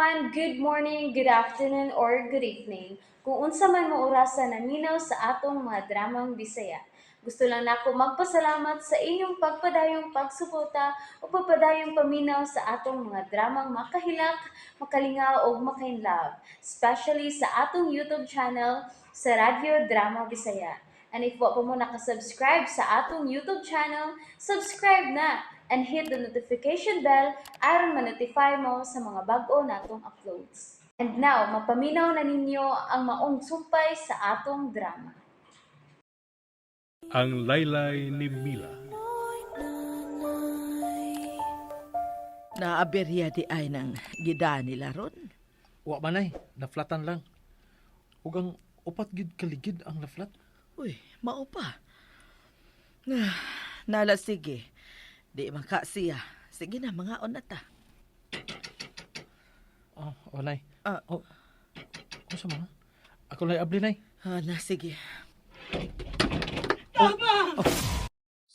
Everyone! Good morning, good afternoon, or good evening. Kung unsa man mo orasa naminaw sa atong mga dramang Bisaya. Gusto lang nako magpasalamat sa inyong pagpadayong pagsuporta o pagpadayong paminaw sa atong mga dramang makahilak, makalingaw ug makainlove, especially sa atong YouTube channel sa Radyo Drama Bisaya. And if wa pa mo nakasubscribe sa atong YouTube channel, subscribe na and hit the notification bell aron ma-notify mo sa mga bag-o natong uploads. And now, mapaminaw na ninyo ang maong sumpay sa atong drama. Ang Laylay ni Mila. Naaberya di ay ng gida nila ron. Wa man ay, naflatan lang. Ug ang upat gid kaligid ang naflat. Uy, mao pa. Ah, nala sige. Di man ka siya. Sige na, mga na ta. Oh, oh nay. Ah. Oh. Unsa man? Ako lay abli, nay. Ah, na sige.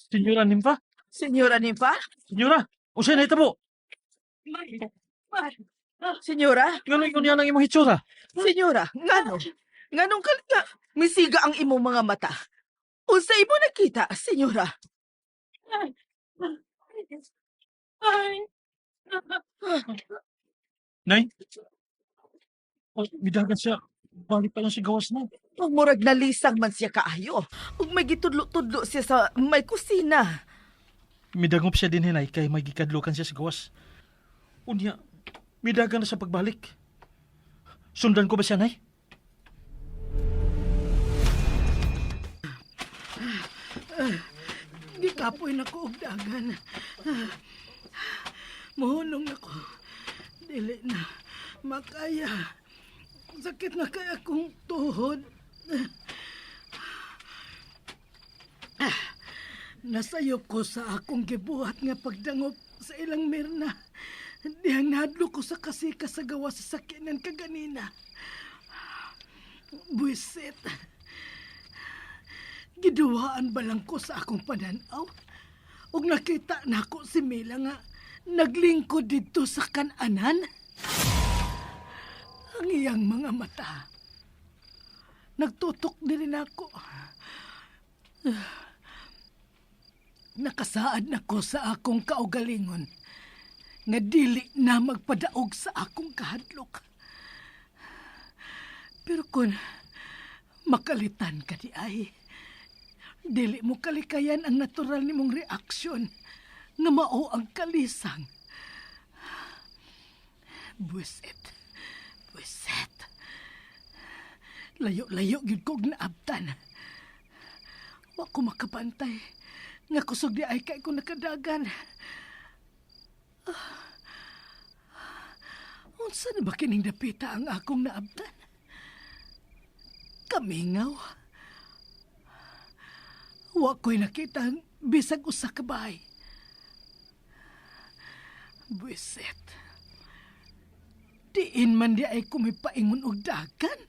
Senyora Nimfa? Senyora Nimfa? Senyora, unsa na itabo? Senyora? Ngano ingon niya nang imong hitsura? Senyora, ngano? Nganong kalga? Misiga ang imong mga mata. Unsa imo nakita, senyora? Nay. Oh, midagan siya. Balik pa lang siya gawas na. Ug murag nalisang man siya kaayo. Ug may gitudlo-tudlo siya sa may kusina. Midangop siya din hinay kay may gikadlukan siya sa gawas. Unya, midagan na sa pagbalik. Sundan ko ba siya, nay? Gikapoy na ko og dagan. Muhunong na ko. Dili na makaya. Sakit na kaya akong tuhod. Nasayop ko sa akong gibuhat nga pagdangop sa ilang mirna. Dihang nahadlo ko sa kasika sa gawa sa sakinan kaganina. Buisit. Giduwaan ba lang ko sa akong pananaw? Ug nakita nako si Mila nga naglingkod didto sa kananan. Ang iyang mga mata. Nagtutok din ako. Nakasaad na ko sa akong kaugalingon nga dili na magpadaog sa akong kahadlok. Pero kung makalitan ka di ay, dili mo kalikayan ang natural nimong reaksyon nga mao ang kalisang. Buisit. Buisit. Layo-layo gyud kog naabtan. Wa ko makabantay nga kusog di ay kay ko nakadagan. Ah. Unsa na ba kining dapita ang akong naabtan? Kamingaw. Wa ko'y nakita ang bisag usa ka bahay. Buisit. Diin man di ay kumipaingon og dagan.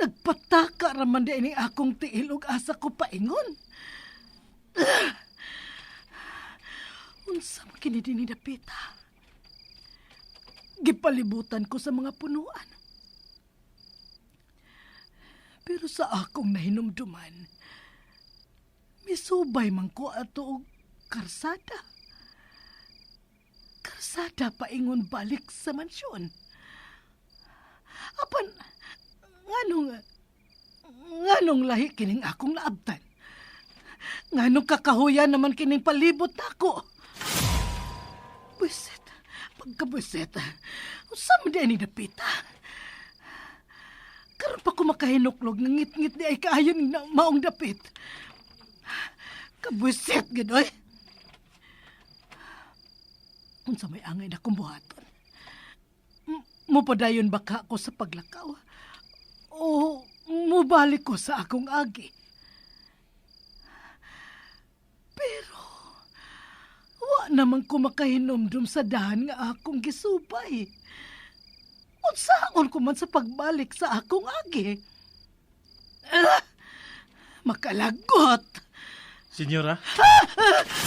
Nagpataka ra man di ay ning akong tiil og asa ko paingon. Unsa man kini dinhi dapita? Gipalibutan ko sa mga punuan. Pero sa akong nahinumduman, misubay man ko ato og karsada. Karsada paingon balik sa mansyon. Apan, nganong, nganong lahi kining akong naabtan? Nganong kakahuyan naman kining palibot nako? Buisit, pagkabuisit, unsa man di ani dapita? Karon pa ko makahinuklog nga ngit-ngit di ay kaayo ning maong dapit. Kabuisit gid oy. Unsa may angay na kong buhaton? Mupadayon ba ka ko sa paglakaw? O mubalik ko sa akong agi? Pero wa naman ko makahinomdom sa dahan nga akong gisubay. Unsaon ko man sa pagbalik sa akong agi? Ah! Makalagot! Senyora?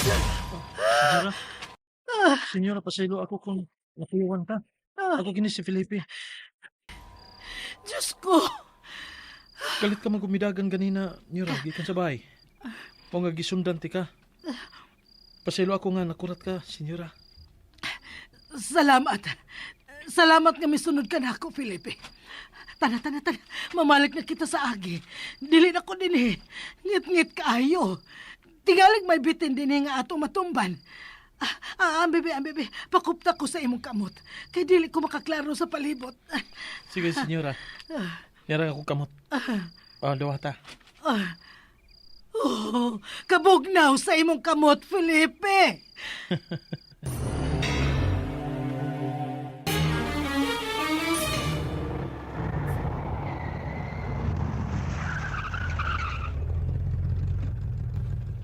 Senyora? Senyora, pasaylo ako kung nakuwan ka. Ako kini si Felipe. Diyos ko! Kalit ka man kumidagan ganina, Nyura, gikan sa bahay. O nga gisundan ti ka. Paselo ako nga nakurat ka, senyora. Salamat. Salamat nga misunod ka na ako, Felipe. Tana, tana, tana. Mamalik na kita sa agi. Dili na ko din eh. Ngit-ngit kaayo. Tingalig may bitin din eh nga atong matumban. Ah, ah, ang bebe, ang bebe. Pakupta ko sa imong kamot. Kay dili ko makaklaro sa palibot. Sige, senyora. Yara ako kamot. Ah, dawata. Ah. Oh, kabugnaw sa imong kamot, Felipe.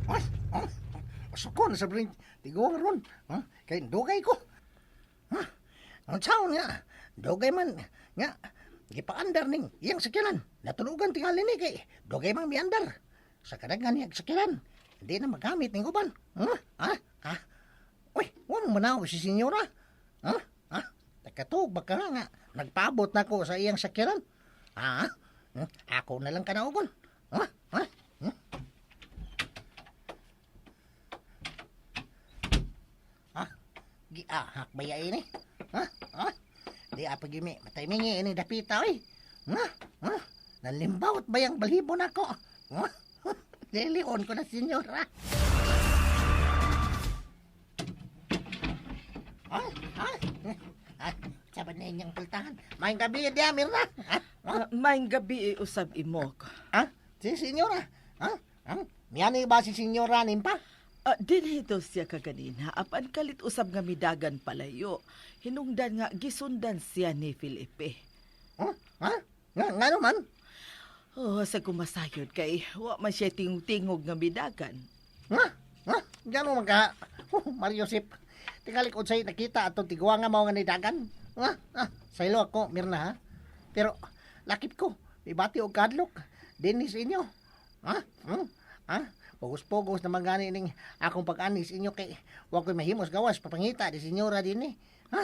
Ay, ah, suko na sa brain. Tiguang ron. Ha? Kay dugay ko. Ha? Ang tao nga. Dugay man. Nga. Gipaandar ning iyang sakyanan. Natulugan tingali ni kay dugay mang miandar. Sa kadaghan niyang sakyanan. Hindi na magamit ning uban. Ha? Ha? Ha? Uy, wa mo manaw si senyora. Ha? Ha? Nakatug ba ka nga? Nagpaabot na ko sa iyang sakyanan. Ha? Hmm? Ako na lang kanaogon. Ha? Ha? Hmm? Ha? Giahak ba ya ini? Ha? Ha? Di apa gimi, matay mingi ini dapita oy. Ha? Ha? Nalimbawot ba yang balibo nako? Ha? Dilion ko na senyora. Ha? Ha? Ha? Sabi na inyong pultahan. Maayong gabi diya, Mirna. Ha? Ha? Ah, maayong gabi eh, usab imok. Ha? Si senyora. Ha? Ha? Miyani ba si senyora nimpa? Ah, dinhi daw siya kaganina apan kalit usab nga midagan palayo. Hinungdan nga gisundan siya ni Felipe. Ha? Ha? Nga, nga naman. Oh, sa kumasayod kay wa man siya tingog-tingog nga midagan. Ha? Ha? Diyan mo magka... Oh, Mario Sip. Tingali ko sa'yo nakita atong tiguan nga mao nga nidagan. Ha? Ha? Saylo ako, Mirna ha? Pero, lakip ko. Ibati og kadlok. Dinis inyo. Ha? Hmm? Ha? Pugos-pugos naman gani ning akong pag-anis inyo kay wa ko'y mahimos gawas papangita di senyora din eh. Ha?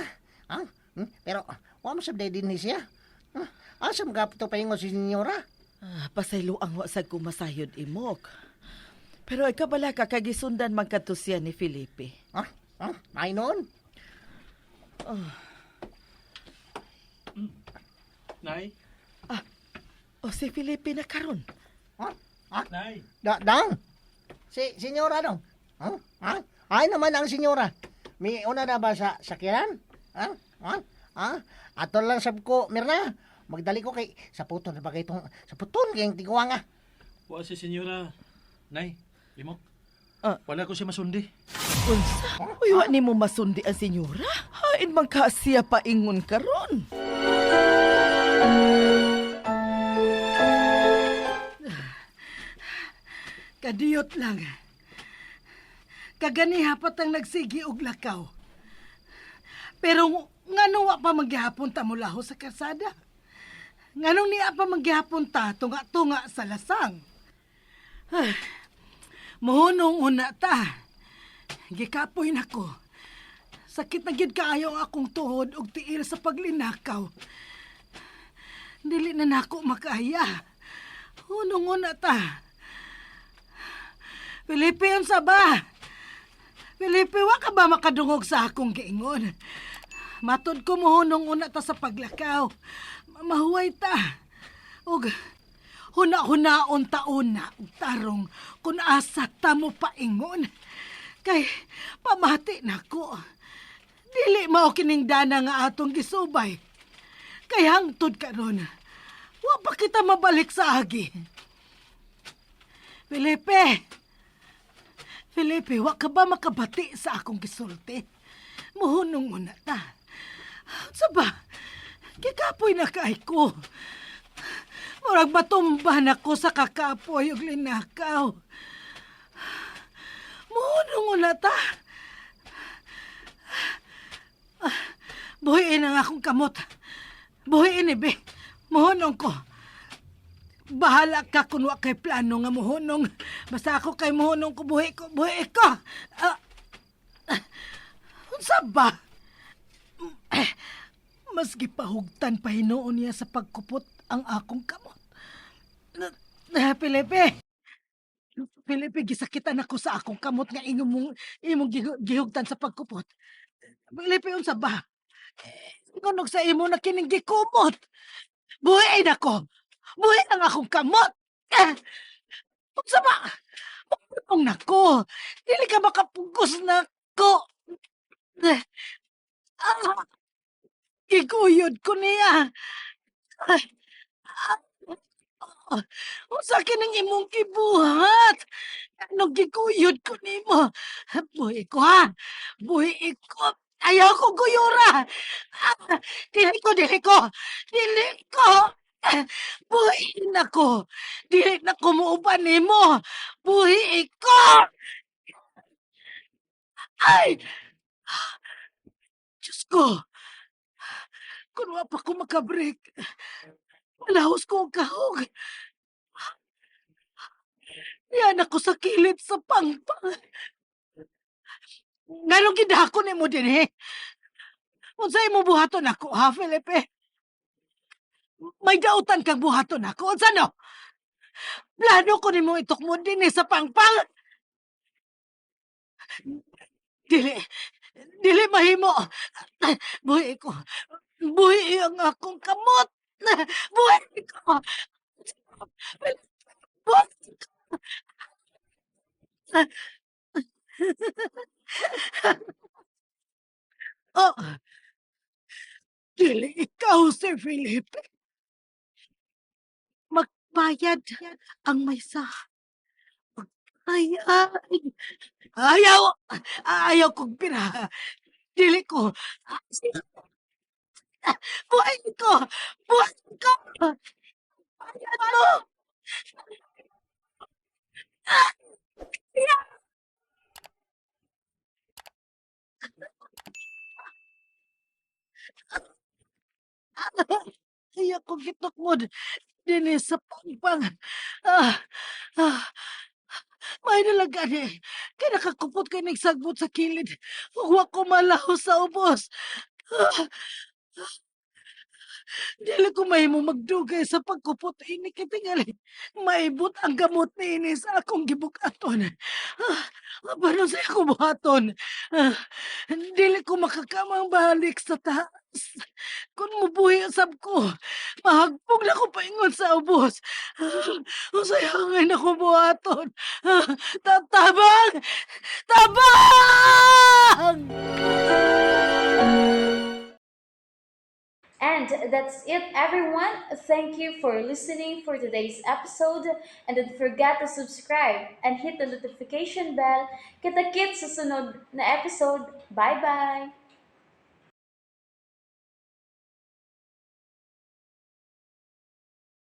Ha? Hmm? Pero, wa mo sabday dinhi siya. Ha? Asa mga to paingon si senyora? Ah, pasaylo ang wa sa kumasayod imok. Pero ay kabala ka kay gisundan man kadto siya ni Felipe. Ha? Ha? May noon? Nay? O si Felipe na karon. Ha? Ha? Nay? Da, dang. Si senyora dong. Ha? Ha? Ay naman ang senyora. May una na ba sa sakyanan? Ha? Ha? Ha? Ato lang sab ko, Mirna. Magdali ko kay sa puton na bagay itong sa puton kayong tiguang ah. Wa si senyora. Nay, imok. Ah. Wala ko siya masundi. Unsa? Uy, wa nimo masundi ang senyora? Hain man ka siya paingon karon. Kadiyot lang. Kaganiha patang nagsigi og lakaw. Pero ngano wa pa manggihapon ta mulaho sa kalsada? Nganong niya pa manggihapon ta tunga-tunga sa lasang? Ay, muhunong una ta. Gikapoy nako. Sakit na gyud kaayo ang akong tuhod og tiil sa paglinakaw. Dili na nako makaya. Hunong una ta. Felipe, unsa ba? Felipe, wa ka ba makadungog sa akong giingon? Matod ko mohunong una ta sa paglakaw. Mahuway ta. Ug huna-hunaon ta una ug tarong kun asa ta mo paingon. Kay pamati nako. Dili mao kining dana nga atong gisubay. Kay hangtod karon, wa pa kita mabalik sa agi. Felipe! Felipe, wa ka ba makabati sa akong gisulti? Muhunong una ta. Sa ba? Kikapoy na kay ko. Murag matumba na ko sa kakapoy ug linakaw. Muhunong una ta. Buhiin ang akong kamot. Buhiin, ibe. Muhunong ko. Bahala ka kung wa kay plano nga muhunong. Basta ako kay muhunong ko, buhi ko, buhi ko. Ah, ah, unsa ba? Mas gipahugtan pa hinuon niya sa pagkupot ang akong kamot. Felipe! Felipe, gisakitan ako sa akong kamot nga imong imong gihugtan sa pagkupot. Felipe, unsa ba? Nganong sa imo na kining gikumot? Buhi nako. Buhi ang akong kamot. Eh, unsa ba? Kung nako, dili ka makapugos nako. Eh, ah, giguyod ko niya. Ah, ah, unsa kining imong gibuhat? Anong giguyod ko nimo? Buhi ko ha. Buhi ko. Ayaw ko guyura. Ah, dili ko, dili ko. Dili ko. Ah, buhi na ko. Dili na ko muuban nimo. Buhi ko. Ay! Diyos ko. Kung wa pa ko makabreak, malahos ko ang kahog. Yan ako sa kilid sa pangpang. Nganong gidako nimo dinhi? Unsa imo buhaton ako, ha, Felipe? May dautan kang buhaton ako. Unsa no? Plano ko nimo itukmo dinhi sa pangpang. Dili. Dili mahimo. Buhi ko. Buhi ang akong kamot. Buhi ko. Buhi ko. Oh. Dili ikaw si Felipe. Magbayad ang maysa. Magbayad. Ayaw. Ayaw kong pira. Dili ko. Buhay ko. Buhay ko. Bayad mo. Ayaw ko gitukmod dinhi sa pangpang. Ah, ah, may nalaga ni. Kaya nakakupot kay nagsagbot sa kilid. Ug wa ko malahos sa ubos. Ah, dili ko mahimo magdugay sa pagkupot ini kay tingali. Maibot ang gamot niini sa akong gibukaton. Ah, paano sa ako buhaton? Ah, dili ko makakamang balik sa taas. Kung mubuhi usab ko, mahagpog na ko paingon sa ubos. Ah, unsay hangin ako buhaton? Ah, tabang! Tabang! And that's it, everyone. Thank you for listening for today's episode. And don't forget to subscribe and hit the notification bell. Kita-kits sa sunod na episode. Bye-bye!